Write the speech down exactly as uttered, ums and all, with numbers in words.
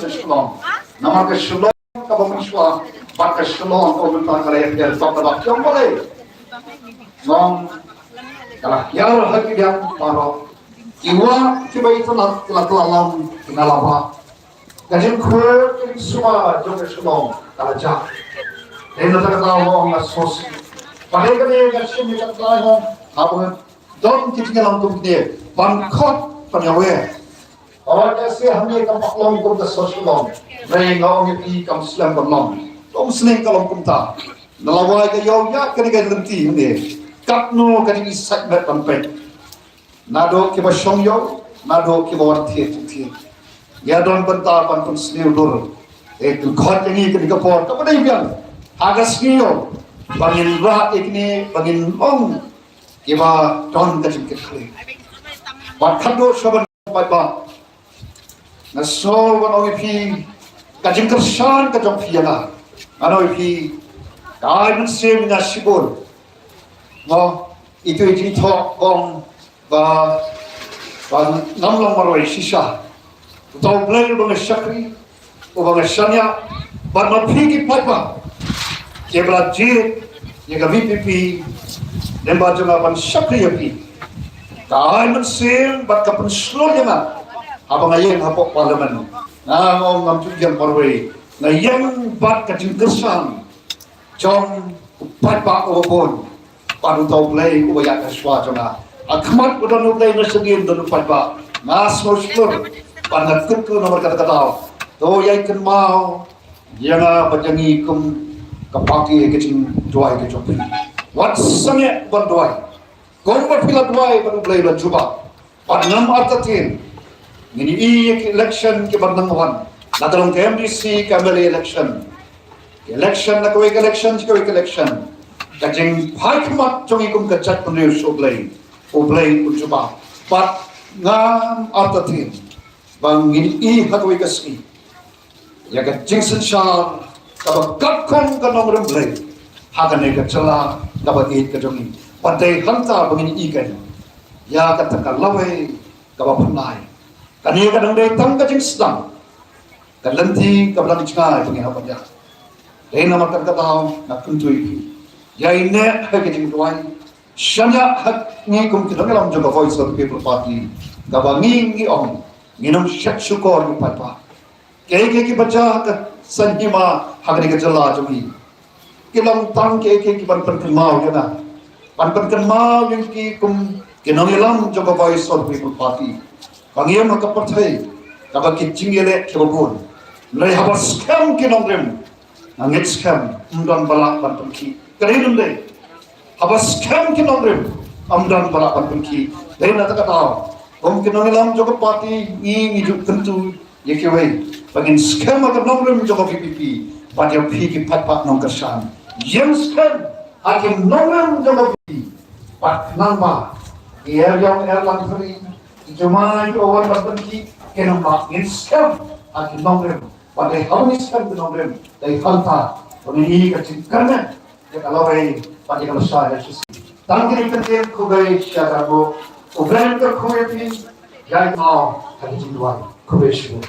Shillong. Namar ka Shillong kaba mynshuwa bad ka Shillong kaba mynta ka la ïapher bad kaba kham balei. Nong ka la hiar ha ki diang baroh. Ki wah kiba itynnat ki la kylla lam ki na laba. Ka jingkhur ka jingsuma jong ka Shillong ka la jah. Dei na kata ka daw nga sngewsih. Bad dei kane nga shim ïa kata ka daw haba nga don ki jingïalang kum kine ban khot ban ïawer. Haba ka sih hangne kam pat long kum ka sor Shillong. Hynrei nga ong ïa phi kam slem ban long. Kum sning ka long kumta. Na lawei ka ïaw ïa kane ka lynti hangne. Katno ka jingïasaid met ban peit. Naduh kiba shong ïew, naduh kiba wan thied thied. Ïa don bynta ban pynsniew dur. Eh, khot ïa ngi kane ka por kaba dei biang. Ha ka sngi ïew ba ngin rah ïa kine, ba ngin long kiba don ka jingkitkhlieh. Bad khatduh sha ban paidbah. Nga sngew ban ong ïa phi ka jingkyrshan ka jong phi ïa nga. Ngan ong ïa phi ka ai mynsiem ïa nga shibun. Mo, itu i jingthoh ong ba, ba ngam long marwei shisha. Uta U Blei uba nga shakri, uba nga shaniah, bad ma phi ki paidbah kiba la jied ïa ka V P P lyngba jong nga ban shakri ïa phi. Ka ai mynsiem bad ka pynshlur ïa nga haba nga ïeng hapoh Parliament. Nga ong ngam ju ïeng marwei, nga ïeng bad ka jingkyrshan jong u paidbah uba bun. Bad uta U Blei uba ïaid ha shuwa jong nga. Ha khmat u don U Blei, na shadien don u paidbah. Nga sngewshlur bad nga kyntu namar kata ka daw. To ïai kynmaw ïa nga bad ïa ngi kum ka party ha ka jingduwai ka jong phi. Wat sangeh ban duwai. Kumba phi la duwai bad U Blei u la jubab. Bad ngam artatien. Ngin ïohi ïa ki election kiban nang wan. La ka long ka M D C, ka M L A election. Ka election na kawei ka election sha kawei ka election. Ka jingphai khmat jong ngi kum ka jaitbynriew sha U Blei, U Blei un jubab. Bad ngam artatien ba ngin ïohi ha kawei ka sngi ïa ka jingsynshar kaba katkum ka nongrim Blei ha kane ka jylla kaba ïeit ka jong ngi. Bad dei hangta ba ngin ïohi ïa kata ka lawei kaba pynlait. Kane ka dang dei tang ka jingsdang. Ka lynti kaba dang jngai ba ngi hap ban ïaid. Dei namar kata ka daw nga kyntu ïa phi, ïaineh ha ka jingduwai. Shaniah ha ngi kum ki nongïalam jong ka Voice of the People Party, kaba ngi ngi ong ngin ym shet shukor ïa u paidbah. Kiei kiei kiba jia ha ka saiñ hima ha kane ka jylla jong ngi, ki long tang kiei kiei kiban pynkynmaw ïa nga, ban pynkynmaw ïa ngi kum ki nongïalam jong ka Voice of the People Party. Ba ngi ïam ha ka pyrthei kaba ki jingïaleh kiba bun. Hynrei haba skhem ki nongrim, nga ngeit skhem ym don ba lah ban pynkhih. Ka dei ne ym dei? Haba skhem ki nongrim, ym don ba lah ban pynkhih. Dei na kata ka daw, kum ki nongïalam jong ka party, ngi ngi ju kyntu ïa kiwei ba ngin skhem ha ka nongrim jong ka V P P. Bad ïa phi ki paidbah nongkyrshan, ïeng skhem ha ki nongrim jong ka V P P. Bad khnang ba ki eriong erlang thari, ki jumai kiba wan ban pynkhih, kin ym lah. Ngin skhem ha ki nongrim. Bad dei haba ngi skhem ki nongrim, dei hangta ba ngin ïohi ka jingkyrmen ïa ka lawei bad ïa ka lashai lashai. Tang kine ki kyntien, khublei shibun. U Blei un kyrkhu ïa phi. Ïai kynmaw ha ka jingduwai. Khublei shibun.